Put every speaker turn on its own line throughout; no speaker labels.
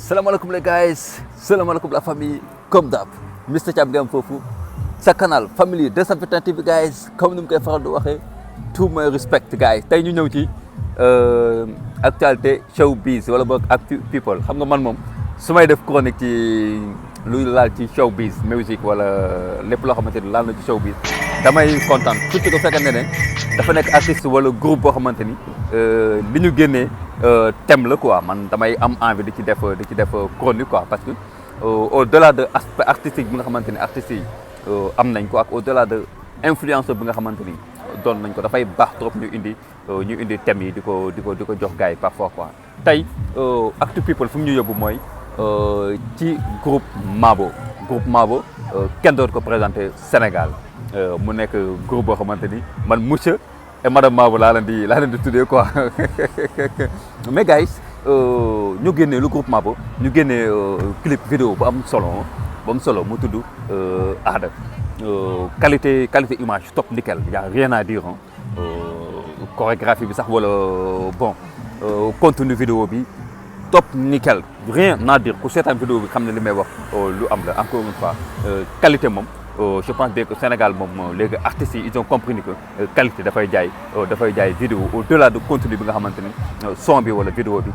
Salaamaaleykum les guys, salaamaaleykum la famille, comme d'hab, Mr Thiam ngeen foofu sa canal famille 221 TV guys, comme ni mu koy faral di waxee, tout my respect guys. Tey ñu ñëw ci actualité showbiz wala boog actu people. Xam nga man moom su may def chronique ci luy laal ci showbiz musique wala lépp loo xamante ni laal na ci showbiz damay kontaan surtout que fekkante ne dafa nekk artiste wala groupe boo xamante ni li ñu génnee thème la quoi, man damay am envie di ci def chronique quoi, parce que au delà de aspect artistique bi nga xamante ni artistes yi am nañ ko ak au delà de influenceur bi nga xamante ni doon nañ ko, dafay baax trop ñu indi thèmes yi di ko jox gars yi parfois quoi. Tey actu people fu mu ñu yóbbu mooy ci groupe Maboo kenn doon ko présenté Sénégal mu nekk groupe boo xamante ni man monsieur et madame Maboo laa leen di tuddee quoi. Mais guys ñu génnee le groupe Maboo ñu génnee clip vidéo bu am solo mu tudd aada, qualité image top nickel, y a rien à dire chorégraphie bi sax wala bon contenu vidéo bi top nickel, rien à dire. Ku seetaan vidéo bi xam ne li may wax lu am la. Encore une fois qualité moom je pense bien que Sénégal moom léegi artistes yi ils ont compris que qualité dafay jaay vidéo au delà de contenu bi nga xamante ni son bi wala vidéo bi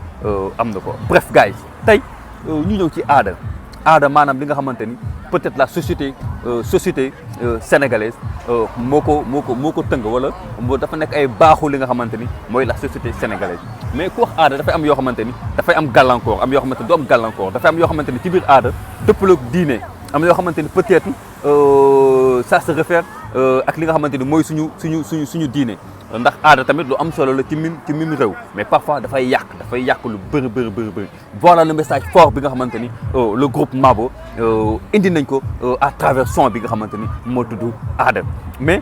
am na ko. Bref guys, tey ñu ñëw ci aada maanaam li nga xamante ni peut-être la société sénégalaise moo ko tënk wala dafa nekk ay baaxu li nga xamante ni mooy la société sénégalaise. Mais ku wax aada dafay am yoo xamante ni dafay am gàllankoor, am yoo xamante ni du am gàllankoor, dafay am yoo xamante ni ci biir aada dëppaloog diine, am yoo xamante ni peut-être ça se réfère ak li nga xamante ni mooy suñu diine. Ndax aada tamit lu am solo la ci mim réew, mais parfois dafay yàq lu bëri. Voilà le message fort bi nga xamante ni le groupe Maboo indi nañ ko à travers son bi nga xamante ni moo tudd aada. Mais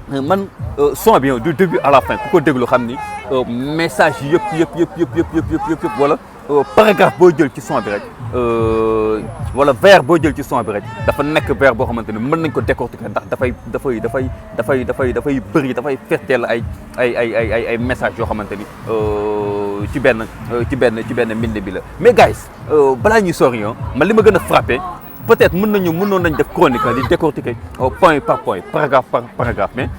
man son bi du début à la fin ku ko déglu xam ni message yëpp wala paragraphe boo jël ci son bi rek wala vers boo jël ci son bi rek dafa nekk vers boo xamante ni mën nañ ko décortiquer ndax dafay bëri, dafay fetteel ay message yoo xamante ni ci benn mbind bi la. Mais guys balaa ñuy sori man li ma gën a frappé peut-être mënoon nañ def chronique di décortiquer point par point, paragraphe par paragraphe, mais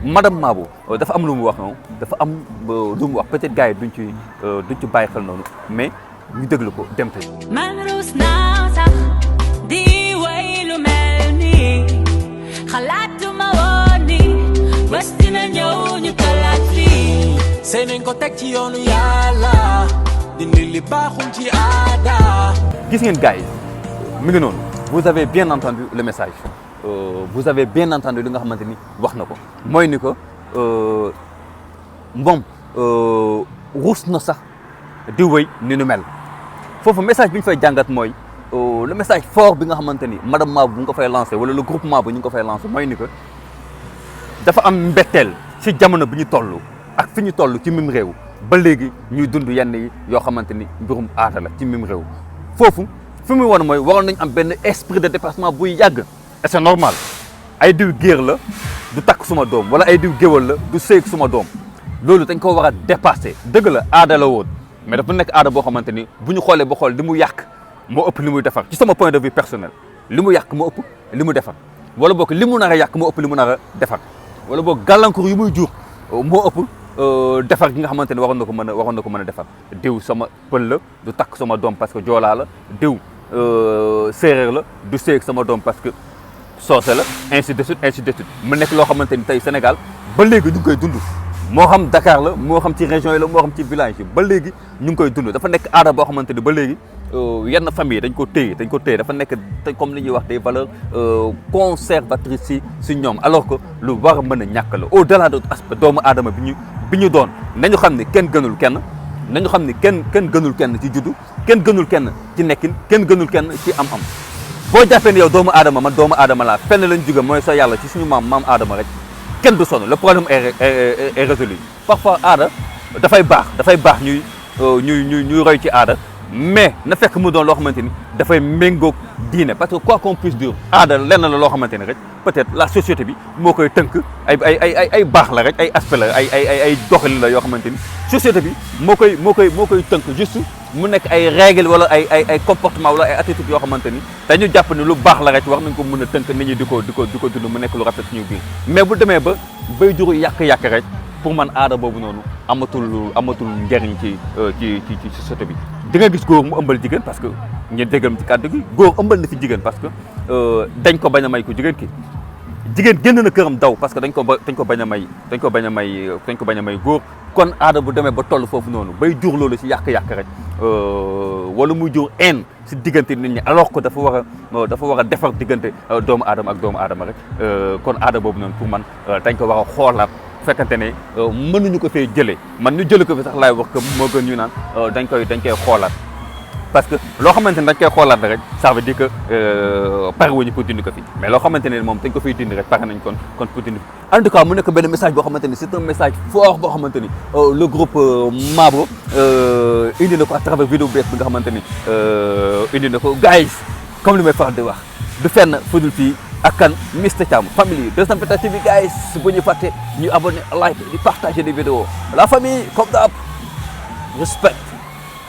madame Maboo dafa am lu mu wax noonu, dafa am lu mu wax peut-être gars yi duñ ci bàyyi xel noonu, mais ñu déglu ko dem tey.
man ruus naa sax di way lu mel nii, xalaatuma woon ni bés dina ñëw ñu talaat fii.
sey nañ ko teg ci yoonu yàlla dindi li baaxul ci aada.
Gis ngeen gars yi mi ngi noonu, vous avez bien entendu le message, vous avez bien entendu li nga xamante ni wax na ko, mooy ni ko moom ruus na sax di wéy ni nu mel. Foofu message bi ñu fay jàngat mooy le message fort bi nga xamante ni madame Maboo bu nga ko fay lancé wala le groupe Maboo ñu ngi ko fay lancé, mooy ni que dafa am mbetteel ci jamono bi ñu toll ak fi ñu toll ci mim réew ba léegi ñuy dund yenn yi yoo xamante ni mbirum aada la ci mim réew. Foofu fi muy woon mooy waroon nañ am benn esprit de dépassement buy yàgg, et c'est normal. Ay diw géer la du takk suma doom wala ay diw géwal la du sëy suma doom, loolu dañ ko war a dépasser. Dëgg la aada la woon, mais dafa nekk aada boo xamante ni bu ñu xoolee ba xool li mu yàq moo ëpp li muy defar ci sama point de vue personnel. Li mu yàq moo ëpp li mu defar, wala boog li mu nar a yàq moo ëpp li mu nar a defar, wala boog gàllankoor yu muy jur moo ëpp defar gi nga xamante ni waroon na ko mën a defar. Diw sama pël la du takk sama doom parce que joolaa la, diw séeréer la du sëy sama doom parce que soose la, ainsi de suite. mu nekk loo xamante ni tey Sénégal ba léegi ñu ngi koy dund, moo xam Dakar la, moo xam ci région yi la, moo xam ci village yi, ba léegi ñu ngi koy dund. Dafa nekk aada boo xamante ni ba léegi yenn famille dañ ko téye dafa nekk comme li ñuy wax des valeurs conservatrices si ñoom, alors que lu war a mën a ñàkk la. Au delà de aspect doomu aadama bi ñu doon, nañu xam ni kenn gënul kenn, nañu xam ni kenn gënul kenn ci juddu, kenn gënul kenn ci nekkin, kenn gënul kenn ci am-am. Boo jàppee ni yow doomu aadama man doomu aadama laa, fenn lañ jóge mooy sa yàlla ci suñu maam aadama rek, kenn du sonn, le problème est résolu. Parfois aada dafay baax ñuy roy ci aada, mais na fekk mu doon loo xamante ni dafay méngoog diine, parce que quoi qu'on puisse dire aada lenn la loo xamante ni rek peut-être la société bi moo koy tënk ay baax la rek, ay aspect la, ay doxalin la yoo xamante ni société bi moo koy tënk juste mu nekk ay règles wala ay comportement wala ay attitudes yoo xamante ni dañu jàpp ni lu baax la rek war nañ ko mën a tënk nit ñi di ko dund mu nekk lu rafet suñu biir mais bu demee ba bay juru yàq-yàq rek pour man aada boobu noonu amatul njariñ ci société bi. di nga gis góor mu ëmbal jigéen parce que ñu déggal ci kàddu gi góor ëmbal na fi jigéen parce que dañ ko bañ a may ko jigéen ki jigéen génn na këram daw parce que dañ ko bañ a may góor kon aada bu demee ba toll foofu noonu bay jur loolu si yàq-yàq rek wala muy jur haine si diggante nit ñi alors que dafa war a defar diggante doomu aadama ak doomu aadama rek kon aada boobu noonu pour man dañ ko war a xoolaat bu fekkante ne mënuñu ko fee jëlee man ñu jëlee ko fi sax laay wax que moo gën ñu naan dañ koy xoolaat parce que loo xamante ne dañ koy xoolaat rek ça veut dire que pare wuñu pour dindi ko fi mais loo xamante ne moom dañ ko fiy dindi rek pare nañ kon pour dindi en tout cas mu nekk benn message boo xamante ni c'est un message fort boo xamante ni le groupe Maboo indi na ko à travers vidéo bees bi nga xamante ni indi na ko guys comme li may faral di wax du fenn fudul fii ak kan Mr Thiam famille 221 TV guys bu ñu fàtte ñu abonné like di partager des vidéos la famille comme d'hab respect